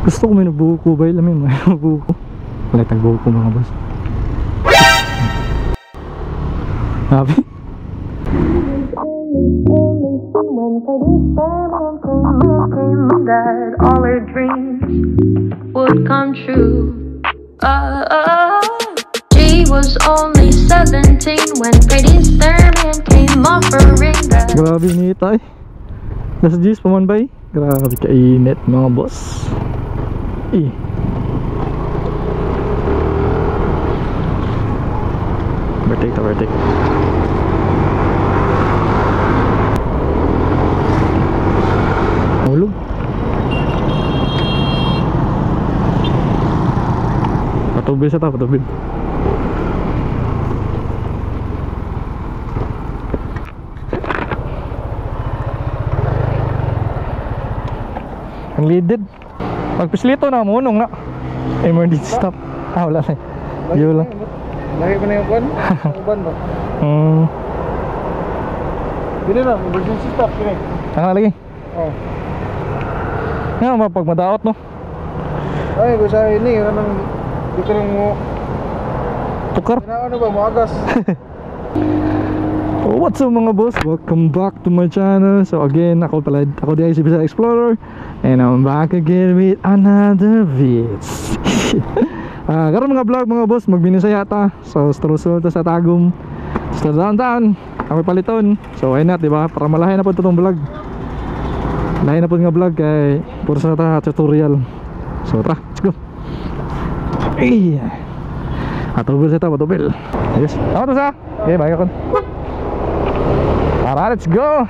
Gusto ko may nagbuko ba? Alam mo, may nagbuko. Wala tagbuko mga boss. Happy? That all her dreams would come true. She was only 17 when Pretty Thurman came offering that. Grabe init ay. Nasa G's pa man bay. Grabe kainit mga boss. Eh. Overtake ta, overtake. Hulog. Patubil sa ta, patubil. Ang leaded. Pagpislito na mo nung na. Emergency stop. Ah, wala na. Yun lang. Lagi pa na yung kwan? Uban ba? Dili na, emergency stop kini. Ano lagi? Oh. Nga ba pag madaot no? Ay, gusto ini kanang di ko nang mo Tukar. Ano ba moagas? What's up mga boss? Welcome back to my channel. So again, ako pala, ako di si Bisaya Explorer, and I'm back again with another vids. Karon mga vlog mga boss, magbinisaya ta. So strusol ta sa Tagum. So downtown, kami paliton. So why not, di ba? Para malahi na po itong vlog. Lahi na po nga vlog kay puro sa ta tutorial. So tara, let's go. Ay. Atubel sa ta, atubel. Ayos. Tama to sa. Okay, bye ka kon. Tara, let's go.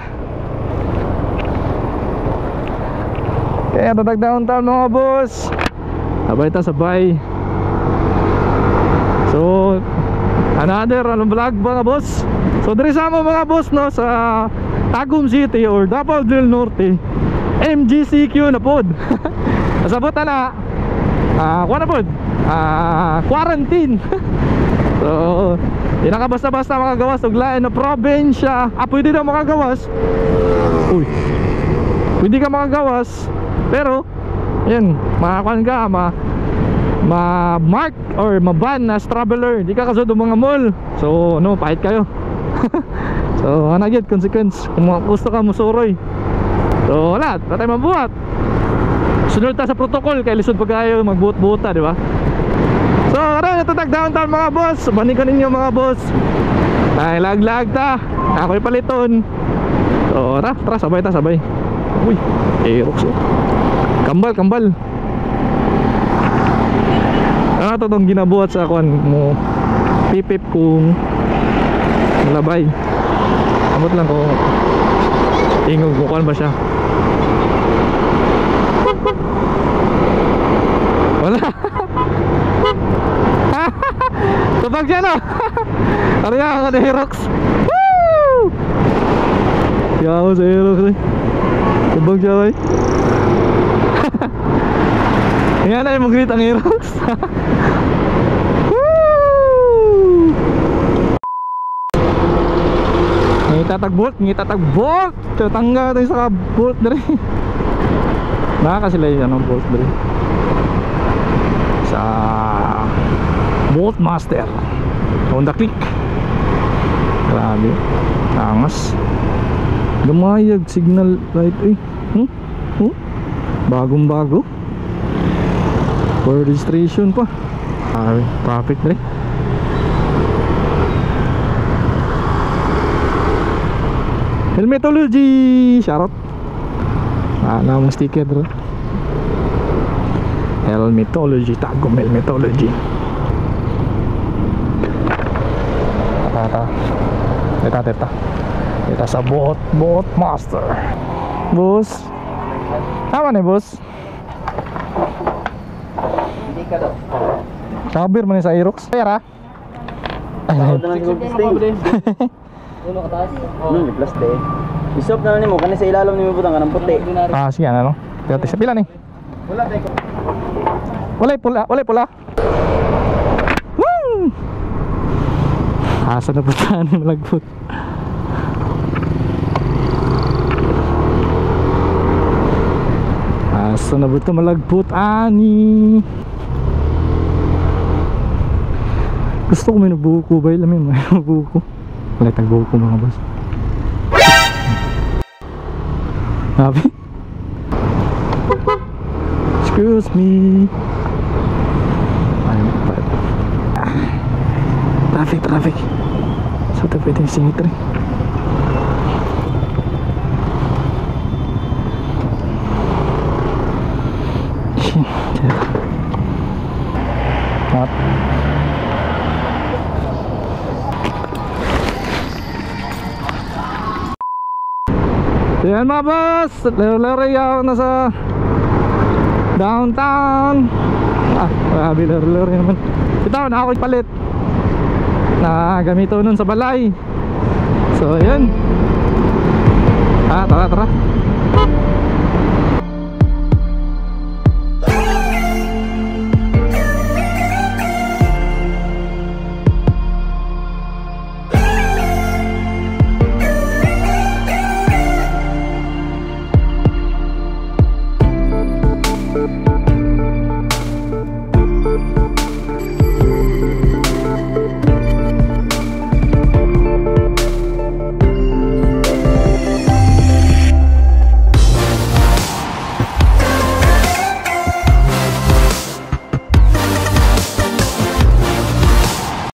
Kaya tatag downtown mga boss. Sabay ta, sabay. So another anong vlog mga boss. So diri sa mo mga boss no, sa Tagum City or Davao del Norte, MGCQ na pod. Nasabot na kuha na pod, quarantine. So di na ka basta-basta makagawas og lain na probinsya. Pwede daw makagawas. Uy, pwede ka makagawas, pero yun, makakuan ka, ma-mark or ma-ban as traveler. Di ka kasod ng mga mall. So ano, pahit kayo. So ano agad consequence kung gusto ka musuroy. So wala, wala tayong mabuhat. Sunod ta sa protocol kay lisod pa kayo magbuot-buota, di ba? So aron natatag downtown mga boss. Banikan ninyo mga boss. Ay lag-lag ta. Ako'y paliton. So tara, tara, sabay ta, sabay. Uy, Aerox oh. Kambal, kambal. Ano to tong ginabuhat sa kuan mo? Pipip kung malabay. Amot lang kung ingog kung kuan ba siya. Wala. Tubag siya no. Ariya ako ni Aerox. Woo! Yaw sa Aerox eh. Tubag siya eh. Nga na yung mag-greet ang Aerox. Woo! Ngitatag bolt, ngitatag bolt. Tatangga tayo sa bolt dere. Naka sila yung anong bolt dere. Sa Bolt Master Honda Click. Grabe, angas. Lumayag signal light eh. Bagong bago. For registration pa. Ay, traffic na rin. Helmetology! Shoutout. Na mong sticker bro. Helmetology, Tagum Helmetology. Tata. Teta, teta. Teta sa Bolt Master. Boss. Tama na, boss. Hindi ka daw. Cover man sa Aerox. Pera. Ay, Uno ka taas. No, plus de. Isop na lang nimo kani sa ilalom nimo butang kanang puti. Ah, sige ano. Teka, sa pila ni. Wala tay. Walay pula, walay pula. Woo! Asa na po tayo malagpot. As Asa na ba ito malagpot ani? Gusto ko may nabuko ba? Alam mo, may nabuko. Wala tagbuko mga boss. Happy? Excuse me. Ay, ah, traffic, traffic. So ito pwede yung singit rin. Shit. Not. Yan mga boss, lero-lero ako nasa downtown. Ah, grabe lero-lero naman. Ito, na ako palit na gamito nun sa balay. So, yun. Ah, tara, tara.